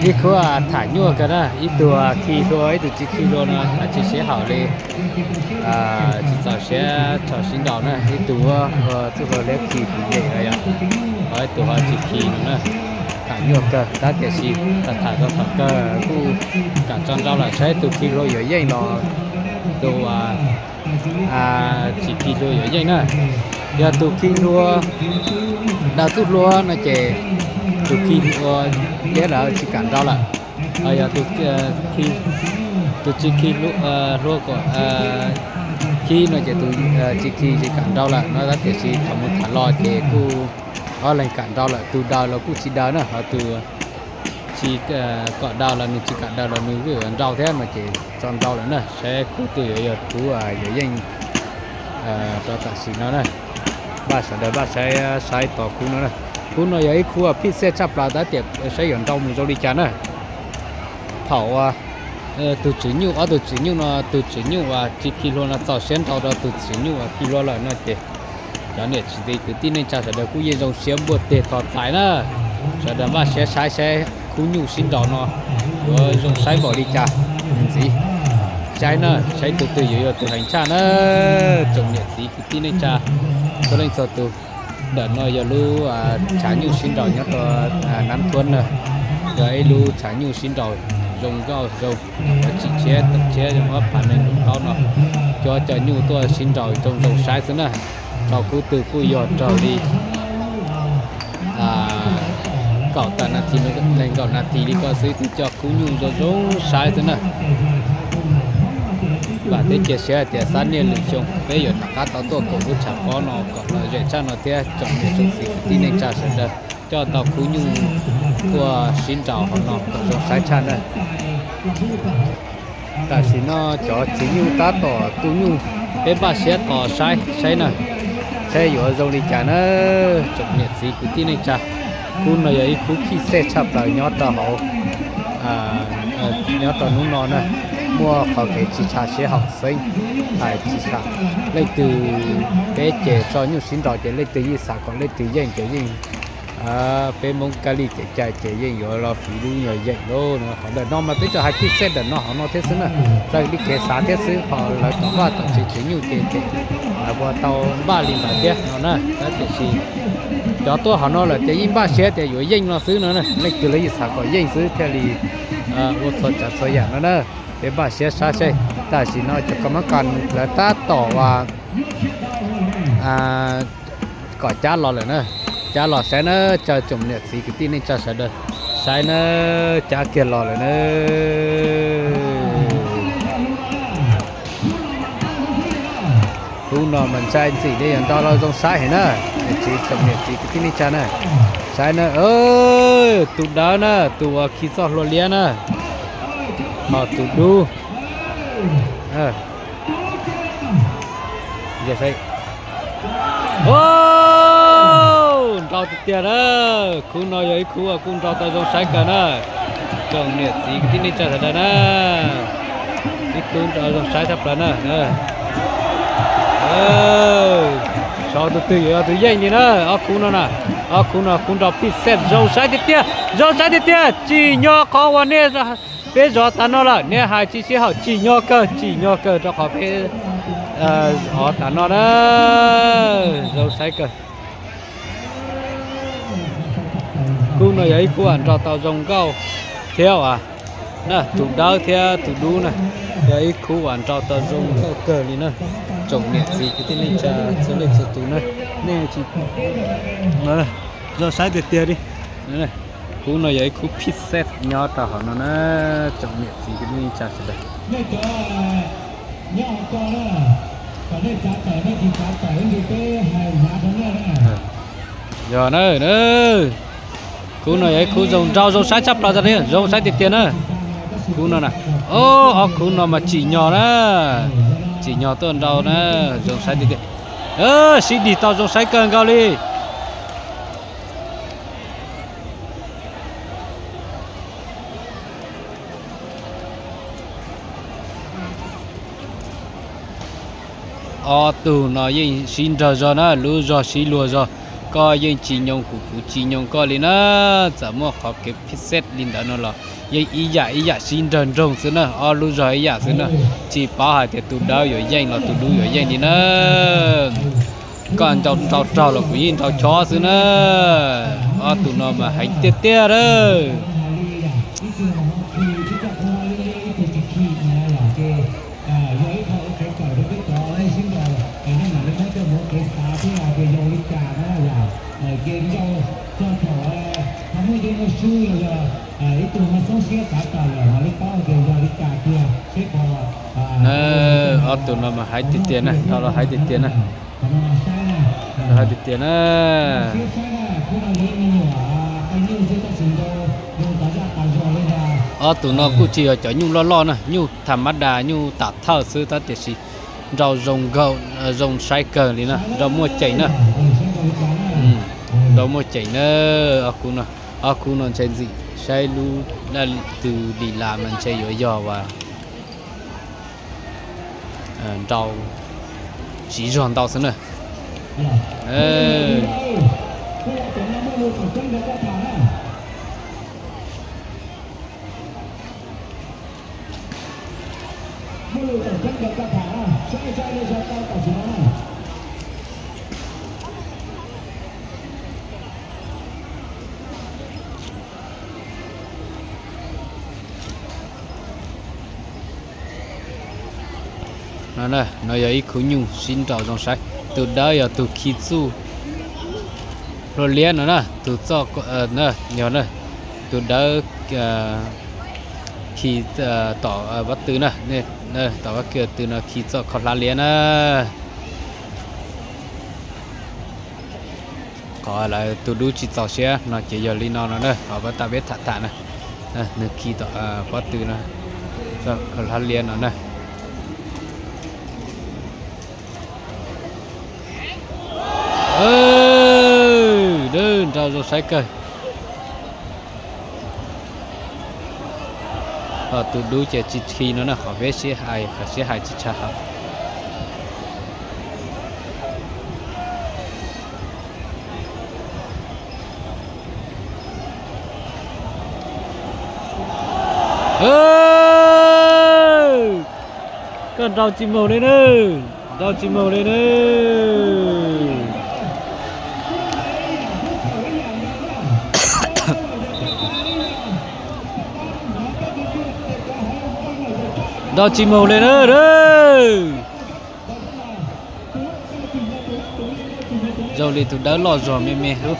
Ib khub tham nyuaj kawg na, ib tug khi hlua ib tug tsis khi hlua no, tsis sib haum li, tsis txaus siab tshaj sib nraus na, ib tug txuj hlua liab khi kuv yem los yog, ho ib tug ho tsis khi no na. Tham nyuaj kawg tab tiam sis tham tham tau tham kawg kuj kam tso nrau lawm, saib tus khi hlua yuav yeej los tus tsis khi hlua yuav yeej na. Yog tus khi hlua daws txuj hlua no ces tus khi hlua liab lawm tsis kam nrau lawm. Ho yog tus tsis khi hlua kom khi no ces tus tsis khi tsis kam nrau lawm no, tab tiam sis tham mus tham los ces kuj ob leeg kam nrau lawm, tus daws los kuj tsis daws na, ho tus tsis kom daws los nws tsis kam daws los nws kuj yuav nrau thiab no ces tso nrau lawm na. Saib khub twg yuav yog khub yuav yeej rau tam sim no na. Npaj sawv daws npaj saib saib tos khub no na. Khub no yog ib khub phij xej tshaj plaws tab tiam saib yuav nrau mus zoo li cas na. Thaum tus tswv nyuj, ob tug tswv nyuj no, tus tswv nyuj uas tsis khi hlua no txaus siab nrau rau tus tswv nyuj uas khi hlua lawm no ces cov niam txiv kwv tij neej tsa sawv daws kuj yeej zoo siab npuaj teg thov txais na. Sawv daws npaj siab saib saib khub nyuj sib nraus no yuav zoo saib npaum li cas ntxiv. Saib na, saib tus twg yuav yog tus heev tshaj na. Tsoom niam txiv kwv tij neej tsa txhua leej txhua tus, ntawm no yog lub tshav nyuj sib nraus nyob rau Nab Thuab na. Yog ib lub tshav nyuj sib nraus zoo nkauj zoo, tsim tshiab tawm tshiab zoo ob phav nees nkaum plaub no. Cov cov nyuj tuaj sib nraus zoo zoo saib xwb na. Rau khub twg kuj yog raug li kaum tawm nas this, nees nkaum nas this li ko xwb twb cov khub nyuj zoo zoo saib xwb na. Vam thiab cia siab hais tias xab niaj lwm xyoo peb yuav rov qab tau tuaj koom lub tshav pob no kom lom zem tshaj no thiab tsoom niam tsoom txiv kwv tij neej tsa sawv daws coj tau khub nyuj tuaj sib nraus hauv no kom zoo saib tshaj na. Tam sim no cov tswv nyuj tab tom tu nyuj, peb npaj siab tos saib saib na, saib yuav zoo li cas na. Tsoom niam txiv kwv tij neej tsa, khub no yog ib khub phij xej tshaj plaws nyob rau hauv, nyob rau hnub no na, muaj qhov kev tsis tshaj sib haum xeeb, hais tsis tshaj. Leej twg peb ces tso nyuj sib nraus ces leej twg yeej xav kom leej twg yeej ces yeej, peb Hmoob kab li kev cai ces yeej yuav los fiv lub nyuag yeem lauj. Qhov ntawm no mas peb tsuas hais phij xej ntawm no hauv no thiab xwb na, txawm li kev xav thiab xwb, ho lawv tom vaj tom tsev tswv nyuj ces ces lawv puas tau npaj li ntawd thiab no na. Tab tiam sis cov tuaj hauv no lawm ces yeej npaj siab tias yuav yeej no xwb no, leej twg los yeej xav kom yeej xwb thiaj li ua txhua tsav txhua yam no na. Peb npaj siab saib seb, tam sim no cov kab mab kas lawv tab tom uas kom cab los lawm na, cab los saib na, tsoom niam txiv kwv tij neej tsa sawv daws saib na, cab kiag los lawm na. Hnub no mas ntshai ntxim li yuav nrau los zoo saib heev na, tsoom niam txiv kwv tij neej tsa na, saib na, tus dawb na, tus uas khi txoj hlua liab na, ho tus dub. Nrau tiag tiag na, khub no yog ib khub uas kuj nrau tau zoo saib kawg na, tsoom niam txiv kwv tij neej tsa sawv daws na, ib khub nrau zoo saib tshaj plaws na. Xyov tus twg yuav yog tus yeej li na, ob khub no na, ob khub no khub nrau phij xej zoo saib tiag tiag, zoo saib tiag tiag, tsim nyog qhov uas nej, peb zov tas no lawm nej hais tsis sib haum, tsim nyog kawg, tsim nyog kawg rau qhov peb zov tas no na, zoo saib kawg. Khub no yog ib khub uas nrau tau zoo nkauj thiab uas na, tus dawb thiab tus dub na, yog ib khub uas nrau tau zoo nkauj kawg li na. Tsoom niam txiv kwv tij neej tsa txhua leej txhua tus na, nej tsis, zoo saib tiag tiag li. Khub no yog ib khub phij xej nyob rau hauv no na, tsoom niam txiv kwv tij neej tsa sawv daws. Yog na, khub no yog ib khub zoo nrau zoo saib tshaj plaws tas li, zoo saib tiag tiag na. Khub no na, ob khub no mas tsim nyog na, tsim nyog tuaj nrau na, zoo saib tiag tiag. Sib dig tau zoo saib kawg nkaus li. Ob tug no yeej sib nrawg zog na, lub zog sib luag zog. koj yeej tsis nyoo kuv, kuv tsis nyoo koj li na. Txawm muaj qhov kev phij xej li ntawd no los yeej ib yam ib yam sib nrawg nroog xwb na, ob lub zog ib yam xwb na. Tsis paub hais tias tus dawb yuav yeej los tus dub yuav yeej li na. Koj nrau nrau raug los kuv yeej nrau chob xwb na. Ob tug no mas heev tiag tiag lawm. Ob tug no mas heev tiag tiag na, nrau los heev tiag tiag na. Heev tiag tiag na. Ob tug no kuj tsis yog cov nyuj loj loj na, nyuj tham mab das, nyuj tam thawj xwb tab tiam sis nrau zoo nkauj, zoo saib kawg li na, nrau muaj ceem na. Nrau muaj ceem na. Ob khub no ntshe ntxim saib lub daj twg lis las mas ntshe yuav yog uas nrau tsiv zog ntau xwb na. No, no yog ib khub nyuj sib nraus zoo saib. Tus dawb yog tus khi txuj hlua liab no na, tus txoj, yog na, tus dawb khi tom pob tw na, tom pob tw no khi txoj kho hlab liab na. Qhov lawv tus dub tsis txaus siab no ces yog li no no na, qhov pab tas peb tham tham na, nws khi tom pob tw no, kho hlab liab no na. Nrau zoo saib kawg. Ho tus dub ces tsis khi no na, qhov peb sib hais, qhov sib hais tsis tshaj hauv. Koj nrau tsis mus li na, nrau tsis mus li na. Nrau tsis mus li na. Zoo li tus dawb loj zog me me lub.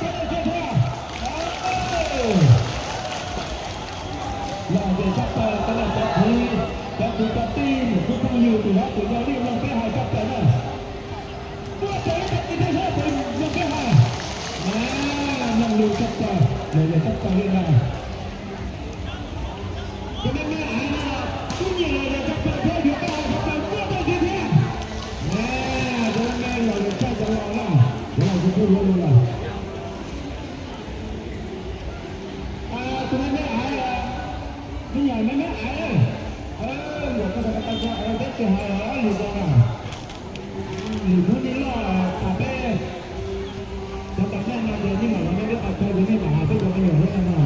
Lwm hnub nej loj tas peb cov tam neej no ces nej mam los nej peb qhov chaw ces nej mam hais peb cov me nyuam thiab no.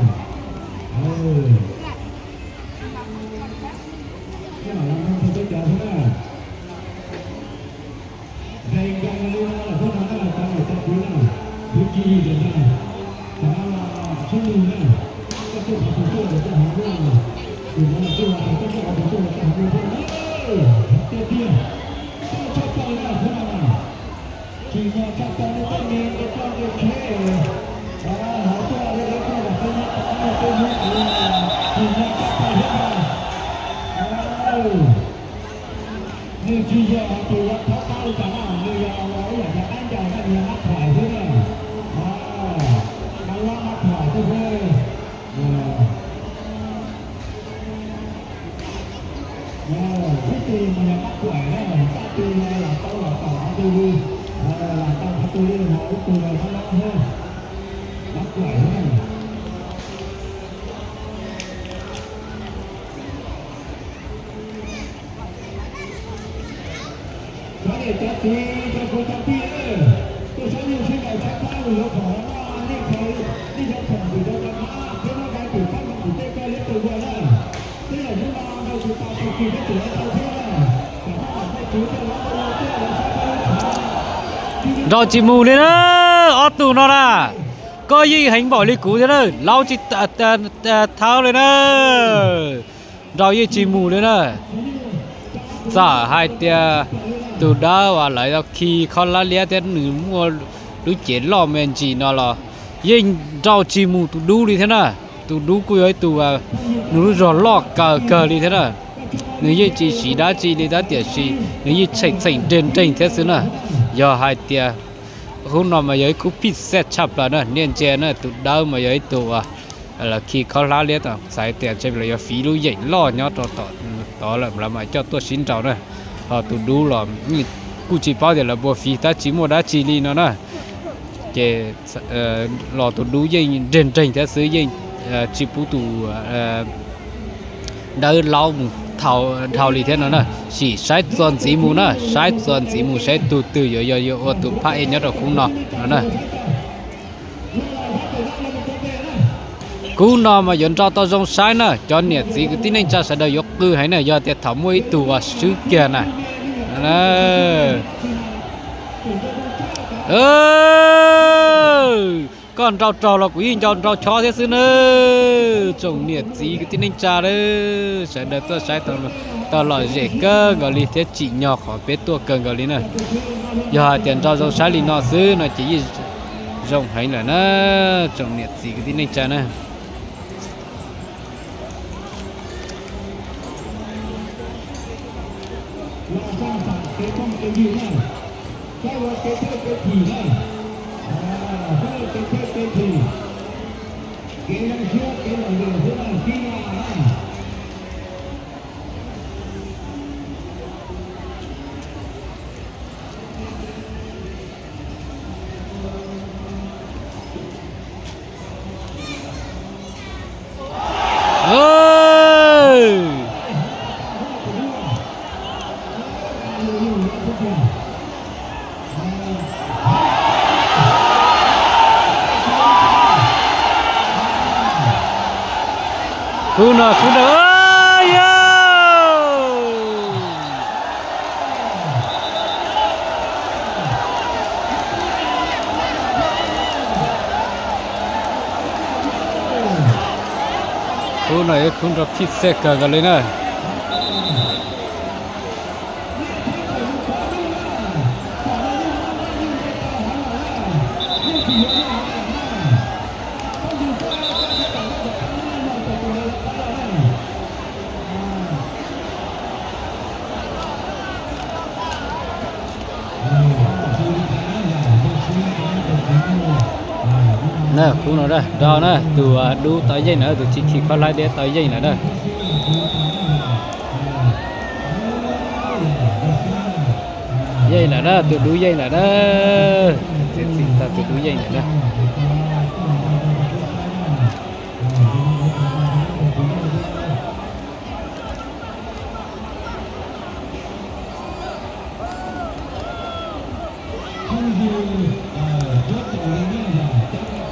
Nej mam los nrog peb cov thiab na. Nqe nkees li no lawm thiab no na, cov niam cov txiv na, kwv tij ntawm no, tam no los sib nug na, koj tuaj qhov twg tuaj ces koj hais kuj, tus no los kuj hais koj tuaj qhov twg tuaj ces koj hais kuj thiab na. Tiag tiag, koj tshaj plaws na, tsis yog tshaj plaws nej tej me nqe ploj nqe tsheb, hais tuaj li lawv tuaj los peb nyob tom qab no peb hnub tsis yog tshaj plaws thiab na. Nws tsis yog hais tias yuav thaub qab li cas na, nws yog ib yam cov qaib ncaws na, nws yog mab thoim xwb na. Mab lob mab thoim xwb xwb. Ib tug mas yog mab kuam na, ib tug lam tau lam tau qhov twg li, lam tau qhov twg li no, ib tug mab lob xwb, mab kuam xwb na. Cov niam cov txiv, cov kwv cov tij, tuaj saib nyuj sib nraus tshaj tag. Nraus tsis mus li na, ob tug no na, koj yeej heev npaum li kuv thiab na, laub tsis thawb li na. Nraus yeej tsis mus li na. Txawm hais tias tus dawb uas lawv khi khob hlab liab thiab nws muaj lub cev loj me ntsis no los yeej nraus tsis mus tus dub li thiab na. Tus dub kuj yog ib tug nws lub zog loj kawg kawg li thiab na. Nws yeej tsis siv dab tsi li tab tiam sis nws yeej txheem txheem nreeg nreeg thiab xwb na. Yog hais tias khub no mas yog ib khub phij xej tshaj plaws na, niaj ntsia na tus dawb mas yog ib tug uas lawv khi khob hlab liab tau, xav tias ntshe lawv yuav fiv lub yeem loj nyob rau tom tod lawm lawv mam coj tuaj sib nraus na. Ho tus dub los kuj tsis paub tias lawv puas fiv tab tsis muaj dab tsi li no na. Ces los tus dub yeej nreeg nreeg thiab xwb, yeej tsis pub tus dawb laub mus dhau li thiab no na. Sim saib txuas ntxiv mus na, saib txuas ntxiv mus saib tus twg yuav yog yuav ua tus phaj ej nyob rau khub no no na. Kub no mas yuav nrau tau zoo saib na, cov niam txiv kwv tij neej tsa sawv daws yuav qw heev na yog tias thaum muaj ib tug uas swb kiag na. Koj nrau raug los kuv yeej nco nrau chob thiab xwb na. Tsoom niam txiv kwv tij neej tsa sawv daws tuaj saib tau lom zem kawg nkaus li thiab tsim nyog qhov peb tuaj kawg nkaus li na. Yog hais tias nrau zoo saib li no xwb no ces yeej zoo heev lawm na, tsoom niam txiv kwv tij neej tsa na. Khub no khub no, yog khub no yog khub nrau phij xej kawg nkaus li na. Na khub no nrau na, tus dub tau yeej na, tus tsis khi khob hlab liab tau yeej lawm na. Yeej lawm na, tus dub yeej lawm na. Txiav txim tau tus dub yeej lawm na.